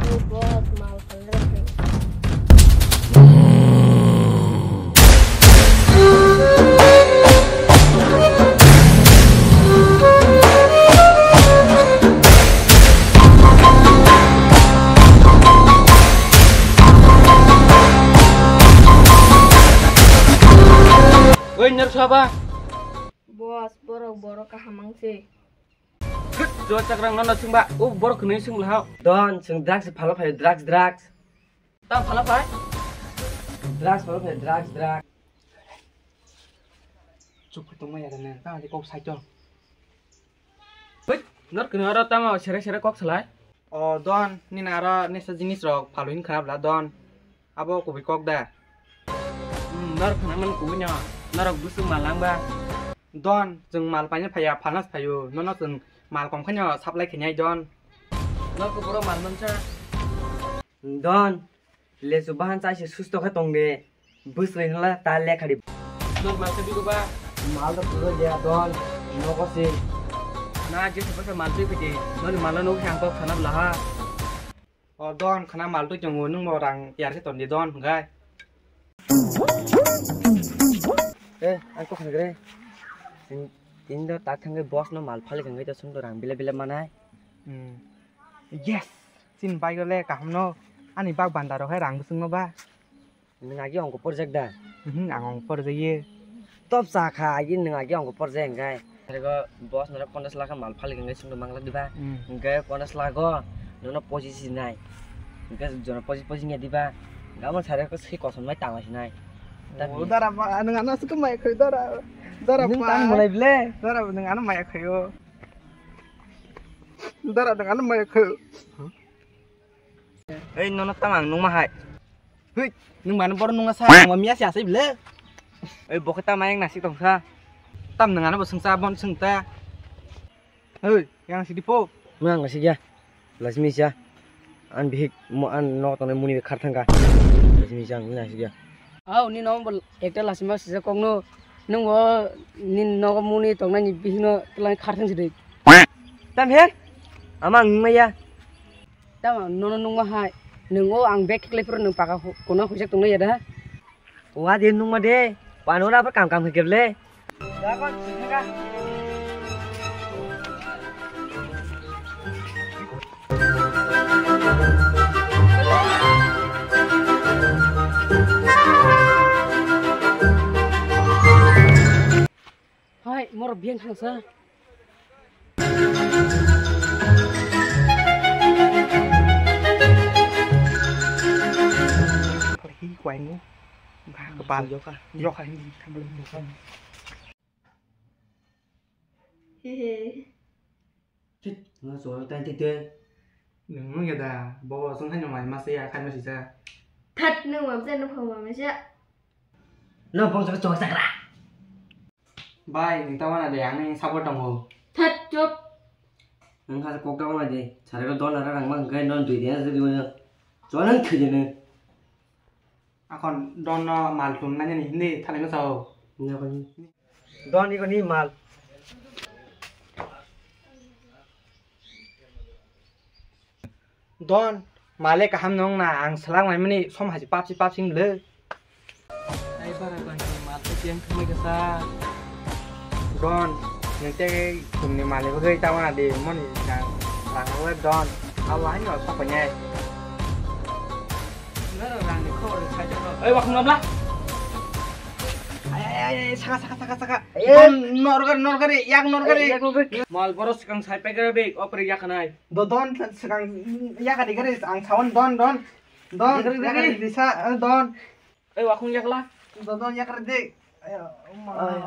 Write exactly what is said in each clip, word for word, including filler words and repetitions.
Boss, mal phalna rwkhe. Oi, Narsaba. Boss, borok, borok kaham wng se. Thut, jo chakrang nono swngba, o borok hwnwi swng lahao. Don, chwng drugs phalna phaio, drugs, drugs. Tamo phalna phai? Drugs phalna phaio, drugs, drugs. Chuk tongma ya nang, tamo kok sai to. Hoi, nor kini oro tamo sere sere kok salai? O Don, nini aro nesa jinis rok phalwi hin kha bla Don. Abo kubui kok da? Hmm, nor khana man kubui no. Norok busuk mal langba. Don, chwng mal paina phaiya, phalna phaio. Nono chwng mal kom khaino supply khainai Don. Nor kuburo mal mansa. Don, lesu bahan chai se susto khe tong de. Bwswlwi hwnla ta lekha di. Nor mal khe bigo ba? Mal do puro ya Don. Nogo se. Na je se mal twi phidi. Nor mal no khe ang kok sana bla ha. O Don, khana mal twi tongo, nwng bo rang tiyar khe ton di Don, hwnkhe. Eh, ang kok hwnwi kre. Tin, tin do tak thangwi boss no mal phali thangwi to sung do rang bile bile manai. Hmm. Yes, chini bike le kaham no. Ani bak banda rok hai rang bwswng no ba. Nwng agi ongko porjak da? Mhm, ang ongko porjak ye. Top cha kha, agi nwng agi ongko porjak hwnkhe. Sarego boss noro ponchash lakh mal phalik hwnkhe chwngno mangla diba? Hmm. Hwnkhe ponchash lakh o nono pochis nai. Hwnkhe jono pochis pochis nya diba? Gamo sarego swi kosom nai tangla sinai. O dara ba, nwng ano aswk maya khayo dara. Dara nwng ba. Tang bolai ble. Dara nwng ano maya khayo. Dara nwng ano maya khayo. Ei, nono tamo ang nungma hai. Hei, nwng mano boro nungna sa, nwng miya si asai bile. Ei, bo khe tamo yang nasik tong sa. Tam nwng ano bo swngsa, bon swngta. Hei, yang sidi po. Nwng ang nasik ya. Lasmi sa. An bihik mo an nok tongnai muni be khar thangka. Lasmi sa ang nasik ya. Au, ni nomo bo ekta lasima sijak kokno. Nwng bo ni nogo muni tongnai ni bihikno twlang khar thang sidi. Tam he? Ama ang nungma ya. Tamo nono nungma hai. Nwng o ang bag khlai phuru nwng paka hu-, kono huijak tongna ya da? Wa de nungma de. Pano ra pa kam kam khe keble. Hai, moro biang khangsa. Hi, kwai mu. Ba, kepal. Yoka. Yoka hindi, kambal yoka. Hehe. Chit, nga suara tadi tu. Nung nung ya da, bawa sung hanya mai masih ya kan masih sa. That nung mam sa nung phang mam sa. No phang sa chok sakra. Bai, nung tawana de, ang nung support tongo. That chop. Nung kha kok tawana de, sare ko don ara rang mang kai non dui dia sa dui. Chonang thujene. Akhon don no mal tun nanya ni hindi thalai no sao. Don iko ni mal. Don, male kaham nong na ang selak mai mani som haji pap si pap sing le. Ai bara bangki mal tu tiang khamai kasa. Don, nete kumni male bagai tawana de moni jang rang le Don. Awa ni osok panyai. Nara rang ni khobor sai jang. Oi, wakhung namla. Ay, ay, ay, ay, saka, saka, saka, saka. Ay, ay. Don, norgari, norgari, yak norgari. Ay, yak norgari. Mal boros kang sai pegara bek, opre yak nai. Do, don, sekarang ya kali kali ang sawan don, don. Don, dek, dek, ya kali dek. Bisa, eh, don. Eh, wakung yakla. Don, don, ya kali dek. Ayo, ma, ay,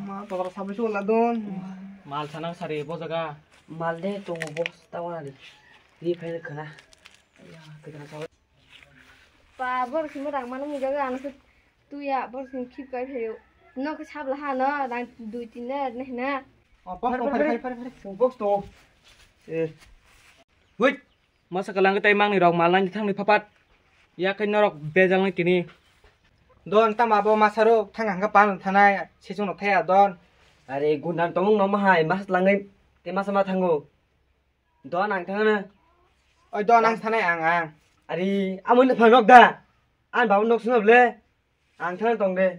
ma, total sabi sulah don. Mal sana sari bo jaga. Mal de tongo boss tawana di. Di phai khana. Ayo, khana sawa. Pa, bor simo rang mano mujaga ano se tuya, bor sim khip kai phayo. No ke sabla ha no, rang dui tin na ne na. Oh, box to, phari, phari, phari, phari. Box to. Eh. Wait. Masa kalang tai mangni rok mal nang thangni phapat. Ya kai norok bejal nang tini. Don tama bo masa ro thang hangka pan thanai sechung nok thaya don. Are gundan tomung no mahai mas langai te masa ma thango. Don ang thangna. Oi, Don, ang sanai, ang, ang. Ari, amo ni phang nok da. Ang babu nok sino ble. Ang thang tong de.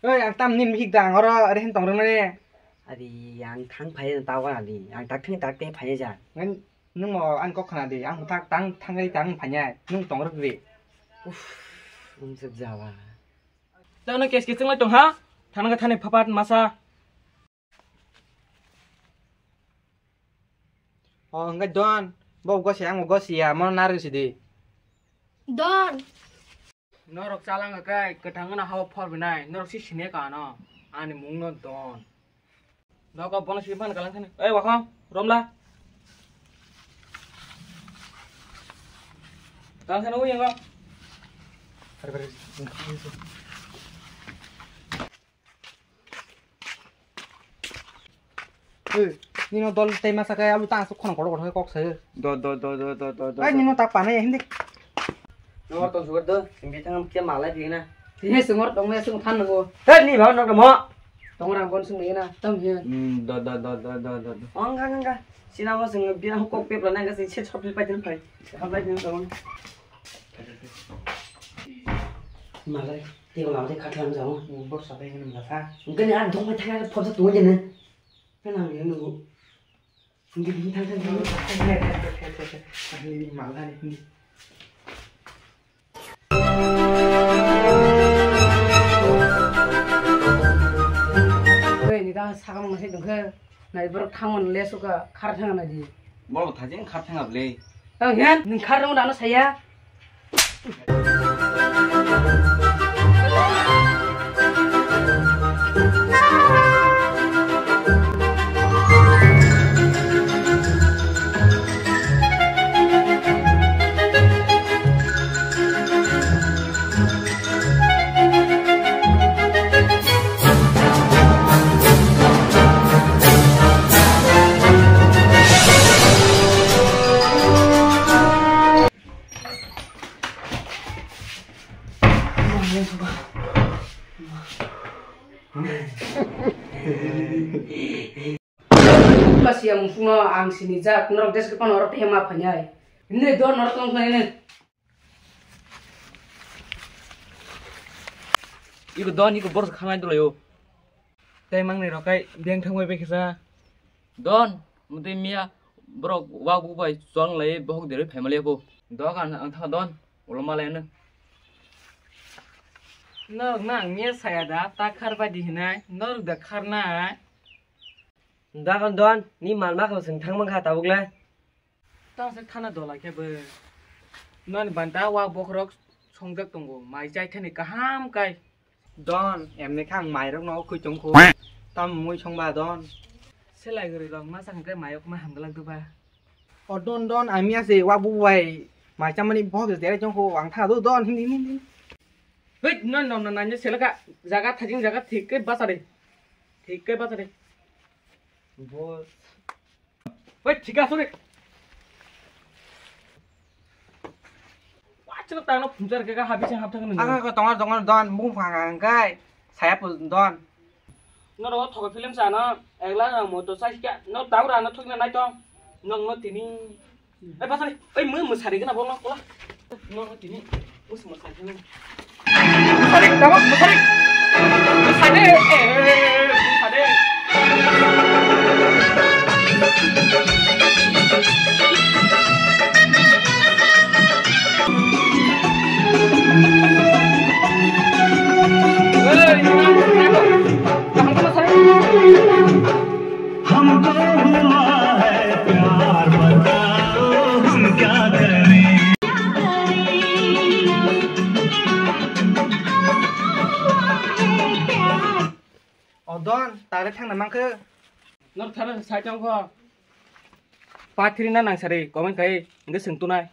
Oi, ang tam nin mihik da, ang oro, ore hen tong rong ne. Ari, ang thang phai ta wa ari. Ang tak thang tak te phai ja. Ngan, nung mo ang kok khana di. Ang tak tang, thang ai tang phai ya. Nung tong rok di. Uff, um sep jawa. Tang na kes kes lai tong ha. Thang na thani phapat masa. O, hwnkhe Don, bo gosi, ang bo gosi ya, mono narwk sidi. Don. Norok chalangkha khe kwthang wngna hao phor binai, norok si sini ka ano, ani mungno Don. Nogo bono si man kalang thani. Ei, wakhong, romla. Kalang thani uyango. Oi, nino dol tei masa khe abo ta aswk khonok kotor kotor khe kok sayo. Do, do, do. Ai, nino tak panai hindi. Nor tong sugar do, bithang am khe malai phina. Tini sungor tong me sung than nango. He, ni bhau nok mo. Tong rang bon sung na. Tam he. Hmm, do, do, do. Ong ga, ga, ga. Sina mo sung bia kok pe plan ga sing se chop pai tin pai. Hablai tin tong. Malai. Tei bo lama tei kha thang jao. Bor sa tei nang jasa. Hwnkhe ni ang dongbai thang phobsa tongwi jani. Khe nang ni nugo. Hwnkhe bini thang thang thang. Ahli mal thani hindi. Oi, ni ta sakam nang sai dongkhe. Nai borok thangmani le suka khar thang na di. Borok thajin khar thang able. Tang hian ning khar rung dano saya. Kasi yang musuno ang sini jak, norok des ke pan orok tema panyai. Ini don norok tong ini. Iko don, iko borok khamai dolayo. Tei mangni rok kai beng thangbai bai kisa. Don, mutui miya borok wak buk bai chwng lai bohok deroi phaimaliya ko. Dok ang, ang thang don, ulo malai ano. Norok na ang miya saya da, ta khar bai di hinai, norok da khar nai. Dagon don, ni mal ma kham sing thang mang kha tabuk le. Tang se khana dola khe bo. Nani banta wa bokhorok songjak tongo, mai chai thani kaham kai. Don, emni kha ang mairok no khoi tong kho. Tam mui songba don. Selai gori rok ma sakang kai mayok ma hamgalak duba. O don don, ami ase wa bu bai mai chamani bohok jere tong kho, ang tha do don, hindi hindi. Hei, non non non nanya selaka jaga thajing jaga thik ke basare. Thik ke basare. Bo Oi, thik ase de. Wachino tangno phunchar khe habising hapthang nang. Ang ko tongar tongar don, bung phang ang kai. Saya pul don. Noro thogo film sana, egla ang moto sai kya. No daura no thukna nai tong. Nong no tini. Ai, pasari, ai, mui musari kena bol, kola. No, no, tini, mus musari kena. Musari, tama, musari. Musari, eh, musari. हमको हुआ है प्यार, बताओ हम क्या करें। O don, tare thangna mankhe. Nor thare sai tong kho. Pathri na nang sari, comment khai, hingke sengtunai.